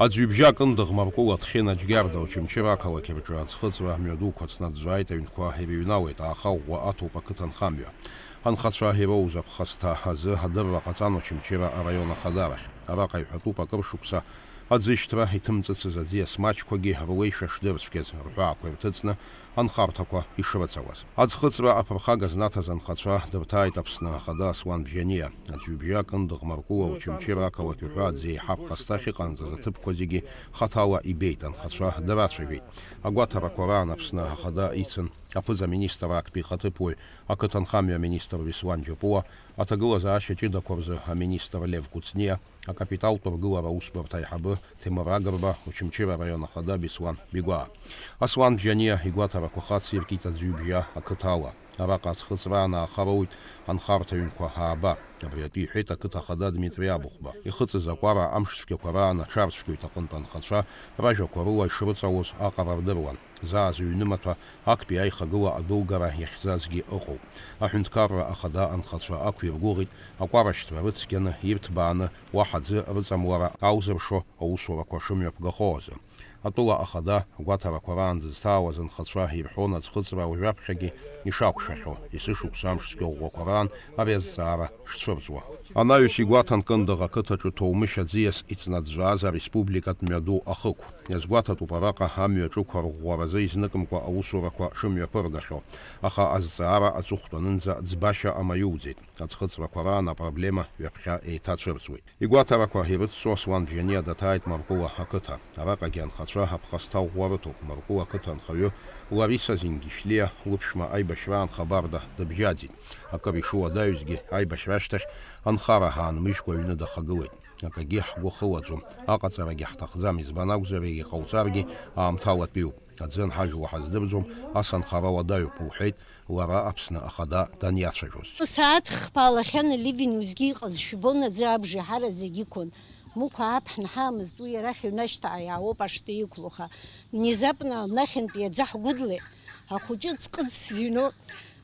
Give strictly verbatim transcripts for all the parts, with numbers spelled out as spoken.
Аӡҩыбжьа Кындыӷ Маркәыла Ҭхьына Џьгьарда Очамчыра ақалақь рҿы аӡхыҵра мҩадуқәа ҵнаӡәӡәааит, аҩнқәа ирыҩналеит, ааха ӷәӷәа аҭоуп ақыҭанхамҩа. Анхацәа ироуз аԥхасҭа азы адырра ҟаҵан Очамчыра араион ахадарахь. Араҟа иҳәатәуп акыр шықәса аӡышьҭра иҭымҵыцыз аӡиас маҷқәагьы рулеишәа шдырцәгьаз рҳәаақәа ирҭыҵны анхарҭақәа ишрыцауаз. Аӡхыҵра аԥырхага знаҭаз анхацәа дырҭааит Аԥсны Ахада Аслан Бжьаниа. Аӡҩыбжьа Кындыӷ Маркәыла Очамчыра ақалақь уҳәа аӡеиҳаб ҟасҭахь иҟанҵаз аҭыԥқәа зегьы хаҭала ибеит, анхацәа драцәажәеит. Агәаҭарақәа раан Аԥсны Ахада ицын аԥыза-министр актәи ихаҭыԥуаҩ, ақыҭанхамҩа аминистр Беслан Џьапуа, аҭагылазаашьа ҷыдақәа рзы аминистр Лев Кәыҵниа, акапиталтә ргылара аусбарҭа аиҳабы Ҭемыр Агрба, Очамчыра араион ахада Беслан Бигәаа. Аслан Бжьаниа игәаҭарақәа хациркит аӡҩыбжьа ақыҭа ала. Араҟа аӡхыҵра анаахароуит анхарҭа ҩнқәа ааба. Абри атәы иҳәеит ақыҭа ахада Дмитри Абыхәба. Ихыҵыз акәара амшцәгьақәа раан аҽарцәгьоит аҟынтә анхацәа ражәақәа рыла ишрыҵалоз аҟара рдыруан. Заа зыҩнымаҭәа актәи аихагыла адәылгара иахьӡазгьы ыҟоуп. Аҳәынҭқарра ахада анхацәа ақәиргәыӷит, акәарашьҭра рыцқьаны, ирҭбааны, уаҳа аӡы рыҵамлара аузыршо аусурақәа шымҩаԥгахо азы. Атәыла ахада агәаҭарақәа раан дызҭаауаз анхацәа ирҳәон аӡхыҵра уажәаԥхьагьы ишақәшәахьоу, есышықәса амшцәгьа ӷәӷәақәа раан ари азҵаара шцәырҵуа. Анаҩс игәаҭан Кындыӷ ақыҭаҿы ҭоумышь аӡиас иҵнаӡәӡәааз ареспубликатә мҩаду ахықә. Иазгәаҭатәуп араҟа амҩа ҿықәа рӷәӷәаразы изныкымкәа аусурақәа шымҩаԥыргахьоу, аха азҵаара аҵыхәтәанынӡа ӡбашьа амаиуӡеит. Аӡхыҵрақәа раан апроблема ҩаԥхьа еиҭацәырҵуеит. Игәаҭарақәа ирыцҵо Аслан Бжьаниа даҭааит Маркәыла ақыҭа. Араҟагьы анхацәа аԥхасҭа ӷәӷәа рыҭоуп. Маркәыла ақыҭанхаҩы Лариса Зингишлиа лыԥшәма аибашьраан хабарда дыбжьаӡит. Акыр ишуадаҩызгьы, аибашьра ашьҭахь анхара ҳаанмыжькәа аҩны дахагылеит. Акагьы ҳгәы хылаӡом, аҟаҵарагьы ҳҭахӡам, избан акәзар, егьа ҟауҵаргьы аамҭалатәиуп. Аӡы анҳажәуа ҳаздырӡом, ас анхара уадаҩуп, лҳәеит лара Аԥсны Ахада даниацәажәоз. Сааҭ хԥа лахьан Ливин усгьы иҟаз шәбон, аӡы абжа еиҳарак зегь иқәын. Мықә ааԥҳәны ҳаамызт, уи арахь иҩнашьҭаа иаауоуп ашҭа иқәлоу, аха внезапно анахьынтәи аӡы ҳгәыдлеит. Ахәыҷы ҵкы дсыҩноуп.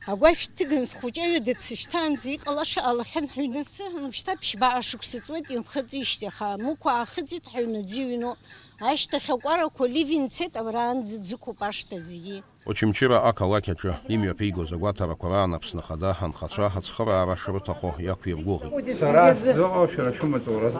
Агәашә дҭыган схәыҷы аҩада дсышьҭаанӡа иҟалаша ҟалахьан ҳаҩны. Сыҳәан, ушьҭа ԥшьбаа шықәса ҵуеит имхыҵижьҭеи, аха Мықә аахыҵит ҳаҩны аӡы иҩноуп. Ашьҭахь акәарақәа Ливин дцеит, абраанӡа ӡықәуп ашҭа зегьы. Очамчыра ақалақь аҿы имҩаԥигоз агәаҭарақәа раан Аԥсны Ахада анхацәа ацхыраара шрыҭахо иақәиргәыӷит. Сара сзыҟоу шәара шәымаҵуразы.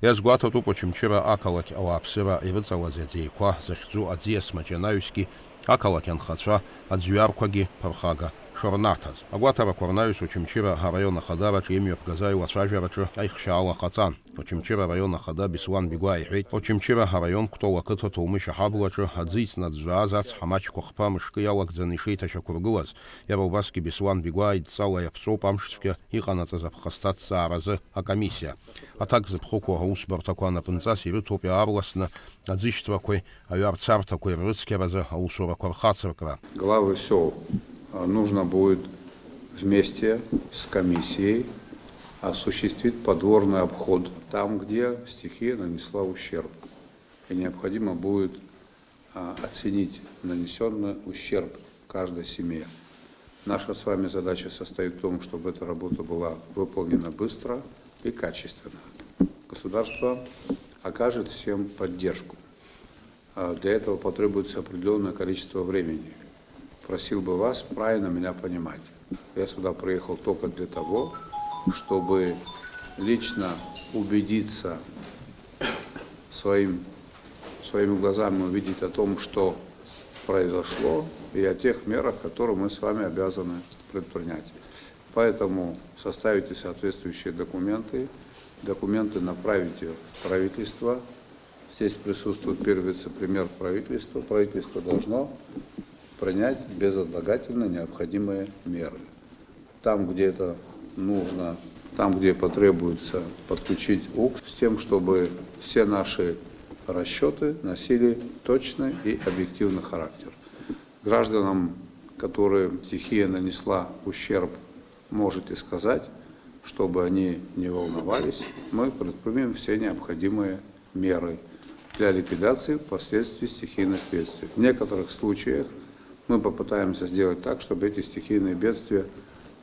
Иазгәаҭатәуп Очамчыра ақалақь ауааԥсыра ирыҵалаз аӡеиқәа захьӡу аӡиас маҷ анаҩсгьы ақалақь анхацәа аӡҩарқәагьы ԥырхага шырнаҭаз. Агәаҭарақәа рнаҩс Очамчыра араион ахадараҿы имҩаԥгаз аилацәажәараҿы аихшьаала ҟаҵан. Очамчыра араион ахада Беслан Бигәаа иҳәеит, Очамчыра араион Кәтол ақыҭа Ҭоумышь аҳаблаҿы аӡы иҵнаӡәӡәааз ацҳа маҷқәа хԥа мышкы иалагӡаны ишеиҭашьақәыргылаз, иара убасгьы Беслан Бигәаа идҵала иаԥҵоуп амшцәгьа иҟанаҵаз аԥхасҭа аҭҵааразы акомиссиа. Аҭак зыԥхықәоу аусбарҭақәа анапынҵас ирыҭоуп иаарласны аӡышьҭрақәеи аҩарцарҭақәеи ррыцқьаразы аусурақәа рхацыркра. Главы сёл, а, нужно будет вместе с комиссией осуществить подворный обход там, где стихия нанесла ущерб. И необходимо будет, а, оценить нанесённый ущерб каждой семье. Наша с вами задача состоит в том, чтобы эта работа была выполнена быстро и качественно. Государство окажет всем поддержку. А, для этого потребуется определённое количество времени. Просил бы вас правильно меня понимать. Я сюда приехал только для того, чтобы лично убедиться своим, своими глазами увидеть о том, что произошло, и о тех мерах, которые мы с вами обязаны предпринять. Поэтому составите соответствующие документы, документы направите в правительство. Здесь присутствует первый вице-премьер правительства. Правительство должно принять безотлагательно необходимые меры. Там, где это нужно, там, где потребуется подключить УКС, с тем, чтобы все наши расчёты носили точный и объективный характер. Гражданам, которые стихия нанесла ущерб, можете сказать, чтобы они не волновались, мы предпримем все необходимые меры для ликвидации последствий стихийных бедствий. В некоторых случаях мы попытаемся сделать так, чтобы эти стихийные бедствия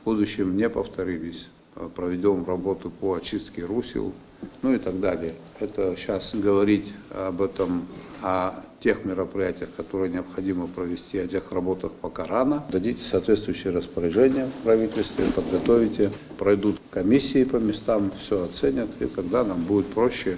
в будущем не повторились. Проведем работу по очистке русел, ну и так далее. Это сейчас говорить об этом, о тех мероприятиях, которые необходимо провести, о тех работах, пока рано. Дадите соответствующие распоряжения в правительстве, подготовите, пройдут комиссии по местам, все оценят, и тогда нам будет проще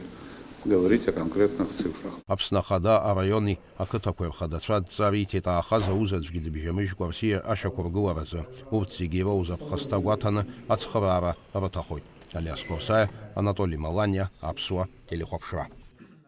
говорить о конкретных цифрах. Аԥсны Ахада араиони ақыҭақәеи рхадацәа адҵа риҭеит аахаз аус аӡәгьы дыбжьамыжькәа Россиа ашьақәыргыларазы. Урҭ зегьы ироуз аԥхасҭа гәаҭаны ацхыраара рыҭахоит. Алиас Қәарсаиа, Анатоли Маланиа, Аԥсуа телехәаԥшра.